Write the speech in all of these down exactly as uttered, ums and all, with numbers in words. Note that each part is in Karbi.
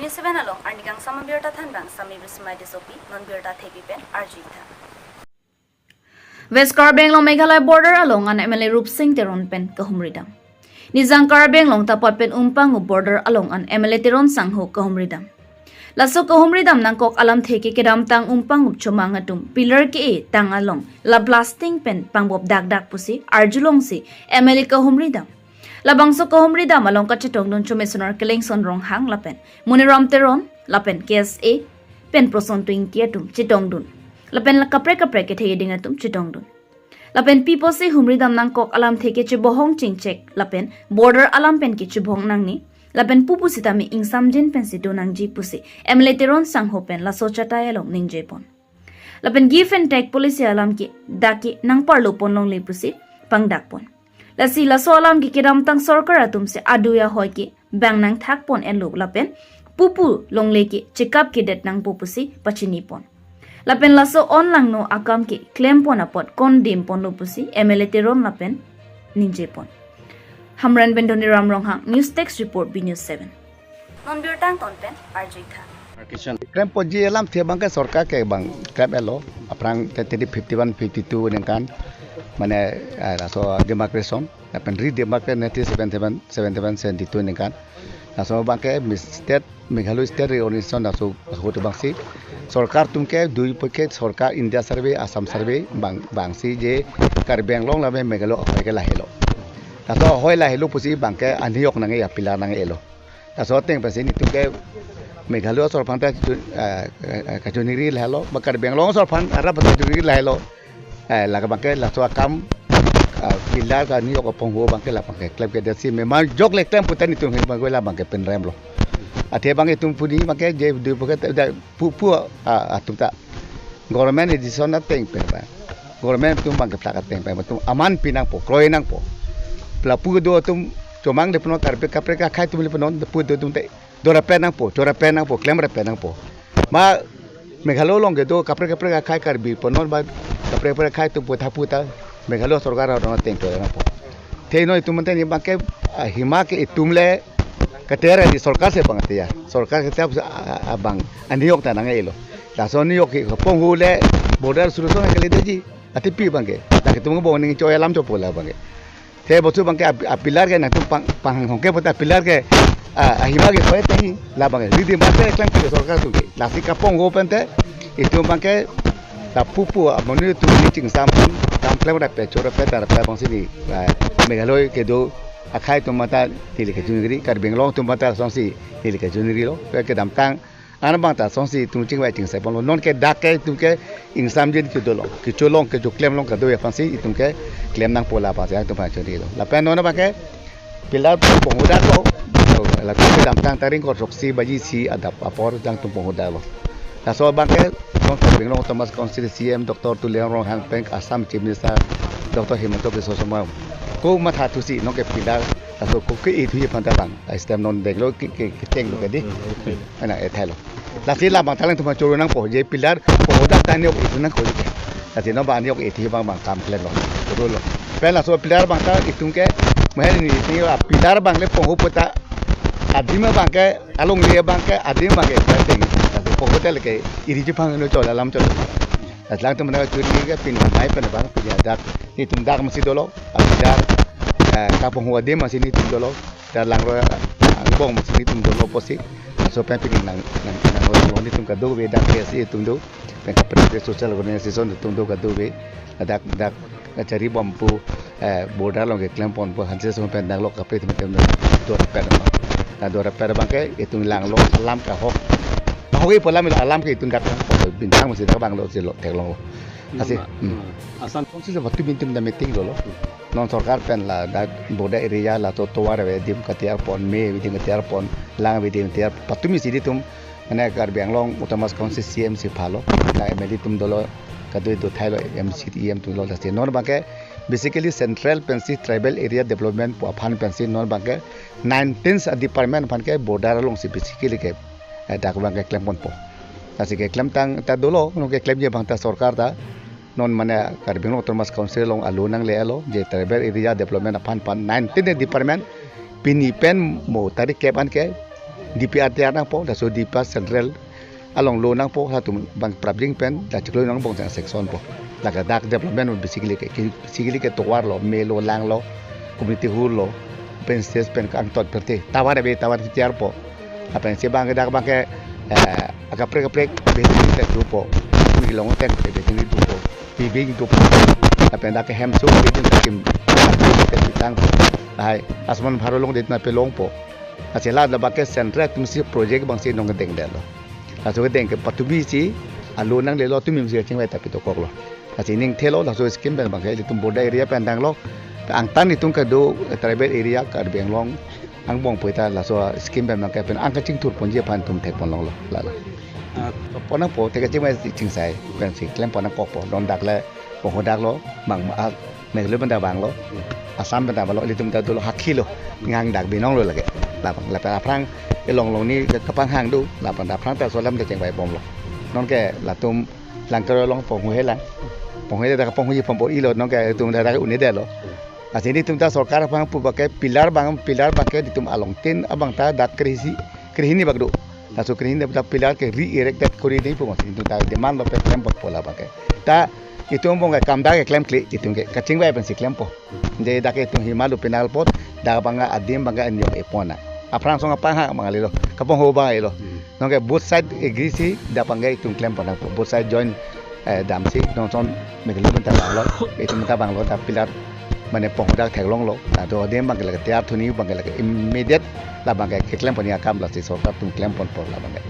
Seven along arni kangsam abirta thanbang Sami Bismai Tissopi, non birta thepi pen arjuitha. West Karbi Anglong Meghalaya border along an M L A Rupsing Teron pen kahumridam. Nijang Karbi Anglong ta apot pen Umpangup border along an M L A Teron Sangho kahumridam. Laso kahumridam nangkok alamthe ke kedamtang Umpangup chomang atum pillar ke-e tang along la blasting pen pangbop dakdak pusi arjulongsi M L A kahumridam. Labangso kahumridam along kachetongdun Chomesonor Kelengson Ronghang lapen Moniram Teron lapen K S A pen Proson Twingki atum chetongdun. Lapen la kaprek kaprek kethe keding atum chetongdun. Lapen pi pusi humridam nangkok alamthe ke chebohong chingchek lapen border alam pen ke chebohong nangne. Lapen pu pusitame ingsamjin pensi do nangji pusi M L A Teron Sangho pen laso chatai along ningjepon. Lapen give and take policy alam ke dak ke nangparlopon longle pusi pangdakpon. Lasi laso alam ke kedamtang sorkar atum si adu ahoi ke bang nangthakpon enlo lapen pupu longle ke chekap kedet nangpo pusi pachinipon. Lapen laso onlangno akam ke klempon apot kondemponlo pusi M L A Teron lapen ningjepon. Hamren pen Dhoniram Ronghang, News Desk Report, B News seven. Non birta angton pen arjuitha. Klem poji alamthe abang ke sorkar ke bang klem-etlo. Aphrang twenty fifty-one fifty-two ningkan mane, eh, laso demarcation, lapen redemarcation nineteen seventy-one seventy-one seventy-two ningkan. Laso abang ke mi-, state, Meghalaya State Reorganization laso ahut abangsi sorkar atum ke dui pakke sorkar, India Survey, Assam Survey bang, bangsi je Karbi Anglong lapen Meghalaya ahoi ke lahelo. Laso ahoi lahelo pusi abang ke aniyok nang-e, a-pillar nang-elo. Laso ateng pensi netum ke Meghalaya asor aphan ta kachun-, eh, eh, kachuningri lahelo, ba Karbi Anglong asor aphan arap ta kachuningri lahelo. Eh, la abang ke laso akam, ah, pillar kaniyok aponghu abang ke la abang ke klem kedetsi mema jok le klem puta netum hin abang ke la abang ke penremlo. Athe abang itum puni abang ke je dui pakke ta pu, pu, ah, atum ta government decision ateng pen ba. Government atum abang ke plak ateng pen atum aman pi nangpo, kroi nangpo. Lapu do atum chomang le punon, Karbi kaprek akhei atum le punon, pu do atum te dorapen nangpo, chorapen nangpo, klemrapen nangpo. Ma Meghalaya along kedo kaprek kaprek akhei Karbi punon ba kaprek kaprek akhei atum pu tha puta Meghalaya sorkar arong ateng chora nangpo. Te non itum mante ni abang ke, ah, ahima ke itum le katera di sorkar si abang teyar. Sorkar ke tap, ah, ah, abang aniyok ta nang-elo. Laso aniyok ke aponghu le border solution ke le doji. Athe pi abang ke. Dak itum ke bong ning choi alam chopo la abang ke. Te bosu abang ke ap-, a-pillar ke nangtum pang, panghong ke puta pillar ke, ah, ahima ke koi te hi la abang ke. Redemarcation klem ke sorkar atum ke. Lasi kaponghu pen te itum abang ke lapu pu amonit atum ni chingsam pen kam klemrape, chorape, darpe abangsi ni, ah, Meghalaya kedo akhei atum mata neli kachuningri, Karbi Anglong atum mata asonsi neli kachuningri lo. Ke kedamtang an abang ta asonsi itum chingvai chingsai ponlo. Non ke dak ke itum ke ingsamjin kedolo, kecholong kechoklemlong kado aphansi itum ke klem nangpo la aphansi itum aphan chuningri lo. Lapen non abang ke pillar ponghu daklo. Lapen kedamtang tarik ingkoi throksi baji isi adap apor nangtum ponghu daklo. Laso abang ke non Karbi Anglong Autonomous Council C E M Doctor Tuliram Ronghang pen Assam Chief Minister Doctor Himanta Biswa Sarma komatha thusi non ke pillar laso ko ke-e thuji aphan ta abang stem non deklo ke, ke, ketenglo ke di. Ana ethailo. Lasi la abang ta alangtum choro nangpo, je pillar ponghu dak ta aniyok e-thu nangpo je. Lasi non abang aniyok e-thu abang abang kam klemlo, chorolo. Pen laso pillar abang ta itum ke mahen ni ti a-pillar abang le ponghu puta adim abang ke, alongle abang ke, adim abang ke, ka teng. Lasi ponghu ta le ke iri chipang no chol alam chol. Lasi alangtum na churi ke pini mai pen abang pini dak, netum dak masi dolo, a-pillar, eh, kaponghu adim masi netum dolo. Ta langroi angbong masi netum dolo pusi. Laso pen pini nang, nang, nangroi netum kadokave dak K S A atum do. Pen kaprek social organization atum do kadokave. Dak, dak kachari bom pu, eh, border along keklem pon pu hanse so pen daklo kaprek atum atum dorapen abang. Na dorapen abang ke itum langlo alam kahok. Kahok ipo alam, alam ke itum dak bintang masi dak abang lo si lo theklonglo. Lasi, hmm. Assam Council se patumi netum ta meeting dolo. Non sorkar pen ladak border area laso tovar ave adim katiyar pon, me ave adim katiyar pon, lang ave adim katiyar pon. Patumi si netum, mane Karbi Anglong Autonomous Council C E M si phalo, la M L A atum dolo, kadokave do thailo, M C E M atum dolo, lasi non abang ke basically central pensi tribal area development pu aphan pensi non abang ke nineteen department aphan ke border alongsi basically ke, eh, dak abang ke klem ponpo. Lasi keklemtang ta dolo, non keklemji abang ta sorkar ta. Non mane Karbi Anglong Autonomous Council along alo nangle-etlo, je tribal area development aphan pen nineteen department pini pen mo tarik kep an ke D P R tiyar nangpo, laso D P R central along lo nangpo, latum bang prapjin pen, la chiklo nang bong sang section po. Lake dak development basically ke, ke, basically ke tovar lo, me lo, lang lo, community hall lo, pen stage pen angtot perte, tovar ave, tovar tiyar po. Lapen si bang dak bang ke, eh, akaprek kaprek, betin tak dupo, mi long tek betin dupo, bibing dupo. Lapen dak ke hemso betin takim, tak pitang po. Lahai, asman bharo long det na pelong po. Lasi la, la bang ke central atum si project bang si nong kedeng detlo. Laso kedeng ke patumi si, alo nanglelo tumi si kachingvai ta pitokoklo. Lasi ning thelo, laso scheme pen bang ke ilitum border area pen tanglo. Angtan itum kedo tribal area Karbi Anglong angbong pu ta laso scheme pen bang ke pen ang kachingthur ponji aphan itum thekpon longlo. Lalo. Ah, pon nangpo, thek kachingvai chingsai, pensi klempon nangkokpo, don dak le, pongho dak lo, mang, ah, Meghalaya pen ta vanglo, Assam pen ta vanglo, ilitum ta dolo hakhi lo, ngang dak binong lo lake. Labang, lapen aphrang ilong long ni kapanghang do, labang aphrang ta solam ta chengvai bomlo. Nonke latum langkar long ponghu helang. Ponghu dak ponghu ji pongpo ilo, nonke itum dak dak une detlo. Lasi nelitum ta sorkar aphan pu bang ke pillar bang, pillar bang ke itum along tin abang ta dak krehini, krehini bak do. Laso krehini dak pillar ke re-erect dak kori dei pu bang si itum ta demand lo pen klempon po labang ke. Ta itum bong ke kam dak ke klemkle, itum ke kachingvai pensi klempo. Je dak ke itum hima lo penal pot, dak bang adim bang ke anyok epona. Aphrang song apanghang bang lelo, kapongho bang lelo. Hmm. Nonke both side agree si dak bang ke itum klempon nangpo. Both side join, eh, damsi, nonson Meghalaya pen ta vanglo, itum ta vanglo, ta pillar, mane pongho dak theklonglo, ta do adim bang ke lake tiyar thuni bang ke lake immediate, labang ke keklemponji akam lasi sorkar atum klemponpo labang ke.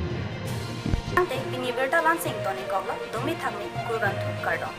Tangte pini birta lansing toni koklo, dumi thakmi kurvangthu kardom.